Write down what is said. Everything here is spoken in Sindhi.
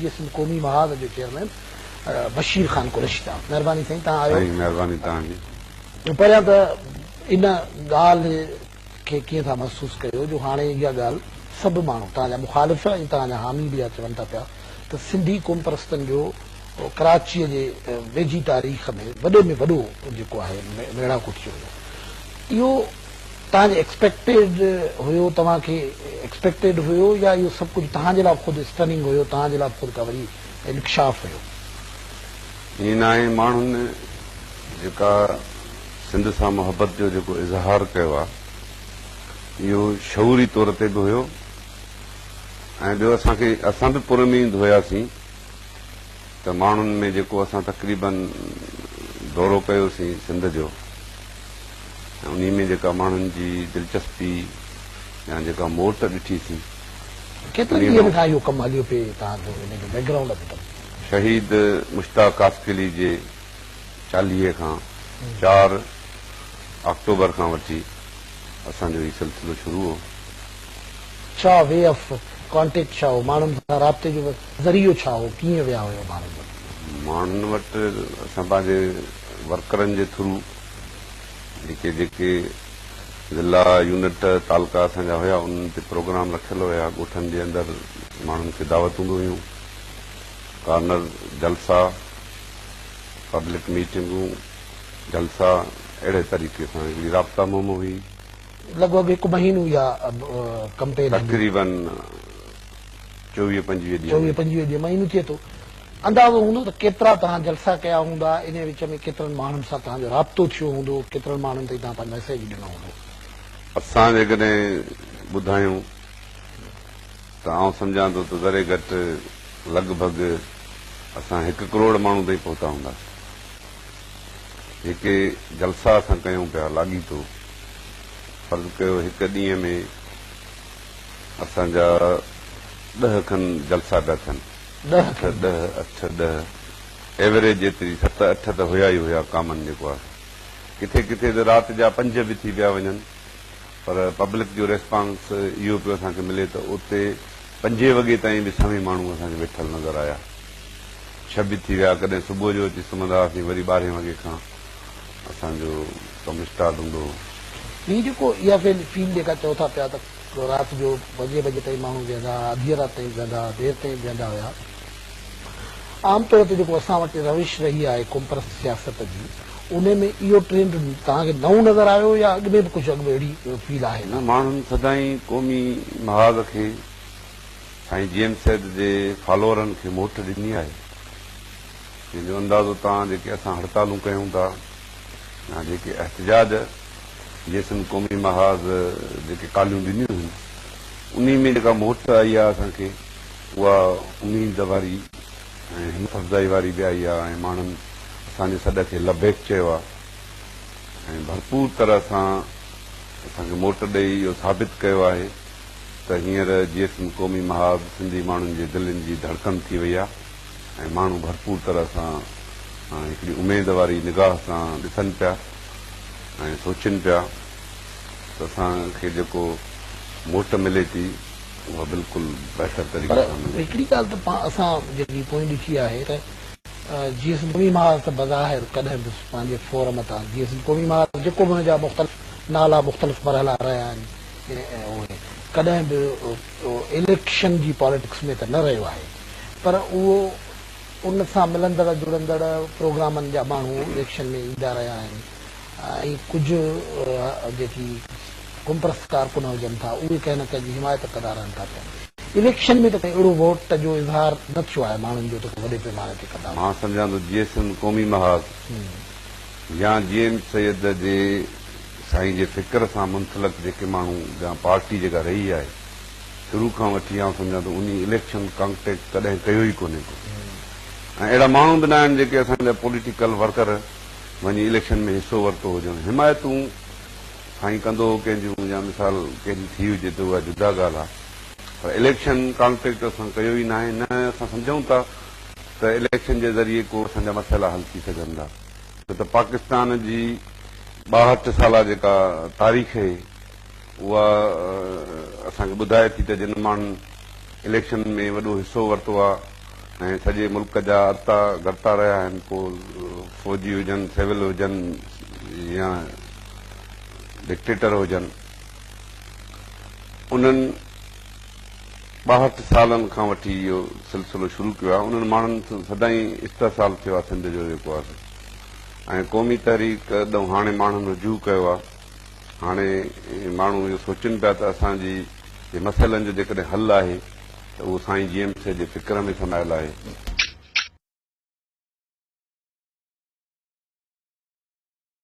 جيئي سنڌ قومي محاذ جو چيئرمين بشير خان قريشي صاحب. مهرباني سائين توهان آيو. سائين مهرباني توهان جي. پهريان ته ان ڳالهه کي ڪيئن ٿا محسوس ڪيو جو هاڻي اها ڳالهه سڀ ماڻهو توهان جا مخالف ۽ توهان جا حامي به اها چون ٿا پيا ته سنڌي قومپرستن جو ڪراچيء جي ويجهي تاريخ ۾ وڏي ۾ وڏو جيڪو آهي ميڙاڪو ٿيو هيو اهو توهان جي ايڪسپيڪٽيڊ هيو توهان کي ايڪسپيڪٽيڊ هيو يا اهو سڀ ڪجهه توهان جي لاء خود اسٽننگ هيو توهان جي لاء خود ڪا وڏي انڪشاف هيو؟ ائين ناهي ماڻهن جيڪا سنڌ سان محبت جو جيڪو اظهار ڪيو آهي اهو شعوري طور تي به هيو ۽ ٻيو اسان کي اسان به پراميد هياسين ته ماڻهن ۾ جيڪو اسان تقريبن دورو ڪيوسين سنڌ جو ۽ انهي ۾ جيڪا ماڻهن جي دلچسپي يا جيڪا موٽ ڏٺي سين. ڪيترن انهي ڏينهن مان کان اهو ڪم هليو پئي توهان جو ان جو بيڪ گرائونڊ اڌ ڪم. شهيد مشتاق خاصخيلي جي چاليهي کان چار آڪٽوبر کان وٺي اسان جو هي سلسلو شروع هو. ڇا وي آف ڪانٽيڪٽ ڇا هو؟ ماڻهن سان رابطي جو ذريعو ڇا هو؟ ڪيئن ويا هيو ماڻهن وٽ؟ ماڻهن وٽ اسان پنهنجي ورڪرن جي ٿرو جيڪي جيڪي ضلعا، يونٽ، تعلقا اسان جا هيا انهن تي پروگرام رکيل هيا، ڳوٺن جي اندر ماڻهن کي دعوتون به هيون، ڪارنر جلسا، پبلڪ ميٽنگون، جلسا اهڙي طريقي سان هڪڙي رابطا مهم هئي. لڳ ڀڳ هڪ مهينو اها ڪمپين هلي. تقريبن چوويهه پنجويهه ڏينهن. چوويهه پنجويهه ڏينهن مهينو ٿئي ٿو. اندازو هوندو ته ڪيترا توهان جلسا ڪيا هوندا، انهي وچ ۾ ڪيترن ماڻهن سان توهان جو رابطو ٿيو هوندو، ڪيترن ماڻهن تائين توهان پنهنجو ميسيج ڏنو هوندو. اسان جيڪڏهن ٻڌايون ته آئون سمجهان ٿو ته ذري گهٽ لڳ ڀڳ اسان هڪ ڪروڙ ماڻهو تائين پهتا هونداسين. جيڪي جلسا اسان ڪيون پيا لاڳيتو فرض ڪيو هڪ ڏينهن ۾ اسان جا ڏهه کن جلسا پيا ٿين. اٺ ڏهه اٺ ڏهه ايوريج ايتري ست اٺ ته هيا ئي هيا ڪامن جيڪو آهي ڪٿي ڪٿي ته رات جا پنج به ٿي پيا وڃن پر پبلڪ جو ريسپانس اهو پيو اسان کي ملي ته اتي پنجين وڳي تائين به سوين ماڻهو اسان کي ويٺل نظر آيا ڇهه به ٿي ويا ڪڏهن صبح جو اچي سمهندا هئاسين وري ٻارهين وڳي کان اسان جو ڪم اسٽارٽ هوندو هو. هي جيڪو اها فيل جيڪا چئو ٿا پيا ته رات جو بجي بجي تائين ماڻهو ويهندا هئا، اڌيء رات تائين ويهندا هئا، دير تائين ويهندا هيا. عام طور تي جيڪو اسان وٽ روش رهي آهي قومپرست سياست جي، انهي ۾ اهو ٽرينڊ توهان کي نئون نظر آيو يا اڳ ۾ به ڪجهه اڳ ۾ اهڙي فيل آهي نه، ماڻهن سدائين قومي محاذ کي سائين جي ايم سيد جي فالوئرن کي موٽ ڏني آهي، جنهن جو اندازو توهان جيڪي اسان هڙتالون ڪيون ٿا يا جيڪي احتجاج جيسن قومي محاذ جيڪي ڪاليون ڏنيون آهن انهي ۾ جيڪا موٽ آئي آهي اسان کي اها اميد واري ۽ همت افزائي واري به آئي آهي ۽ ماڻهن اسان جي سڏ کي لبيڪ چيو آهي ۽ ڀرپور طرح سان اسان کي موٽ ڏئي اهو ثابت ڪيو آهي ته هينئر جيسن قومي محاذ سنڌي ماڻهن جي دلين جي ڌڙڪن ٿي وئي آهي ۽ ماڻهو ڀرپور طرح سان هڪڙي اميد واري نگاهه سان ڏسن پيا. ۽ سوچين پيا ته اسان کي جيڪو موٽ ملي ٿي اها بلڪل بهتر پر طريقي سان ملي ٿي. هڪڙي ڳالهه ته اسان جيڪي پوئين ڏٺي آهي ته جيئي سنڌ قومي محاذ ته بظاهر ڪڏهن به پنهنجي فورم تان جيئي سنڌ قومي محاذ جيڪو به ان جا مختلف نالا مختلف مرحلا رهيا آهن اهي ڪڏهن به اليڪشن جي پاليٽڪس ۾ ته نه رهيو آهي پر اهو ان سان ملندڙ جڙندڙ پروگرامن جا ماڻهو اليڪشن ۾ ايندا رهيا آهن ۽ ڪجهه جيڪي قومپرست ڪارڪن هجن ٿا اهي ڪنهن نه ڪنهن جي حمايت ڪندا رهن ٿا پيا. اليڪشن ۾ ته ڪنهن اهڙو ووٽ جو اظهار نه ٿيو آهي ماڻهن جو ته ڪو وڏي پيماني تي ڪندا هجن. مان سمجهان ٿو جي ايس ايم قومي محاذ يا جي ايم سيد جي سائين جي فڪر سان منسلڪ جيڪي ماڻهو يا پارٽي جيڪا رهي آهي شروع کان وٺي آئون سمجهان ٿو انهي اليڪشن ڪانٽيڪٽ ڪڏهن ڪيو ئي ڪونهي ڪو ۽ اهڙا ماڻهو به ناهن جيڪي اسان جا پوليٽيڪل ورڪر وڃي اليڪشن ۾ حصو ورتو هجن حمايتون سائين ڪندو هو ڪنهن جون يا مثال ڪنهن جي ٿي هجي ته اها جدا ڳالهه آهي پر اليڪشن ڪانٽيڪٽ اسان ڪيو ئي ناهي نه اسان سمجهون ٿا ته اليڪشن جي ذريعي ڪو اسان جا مسئلا حل ٿي سگهن ٿا ڇو ته پاڪستان جي 62 سالا جيڪا تاريخ اهي اها اسان کي ٻڌائي ٿي ته جن ماڻهن اليڪشن ۾ وڏو حصو ورتو آهي ۽ سڄي ملڪ جا ارتا گرتا رهيا آهن، پوء فوجي هجن، سول هجن يا ڊڪٽيٽر هجن، انهن 62 سالن کان وٺي اهو سلسلو شروع ڪيو آهي. انهن ماڻهن سان سدائين استحصال ٿيو آهي سنڌ جو جيڪو آهي ۽ قومي تحريڪ ڏانهن هاڻي ماڻهن رجوع ڪيو آهي. هاڻي ماڻهو اهو سوچين پيا ته اسان جي مسئلن جو جيڪڏهن حل آهي ته اهو سائين جي ايم سيد جي فڪر ۾ سمايل آهي.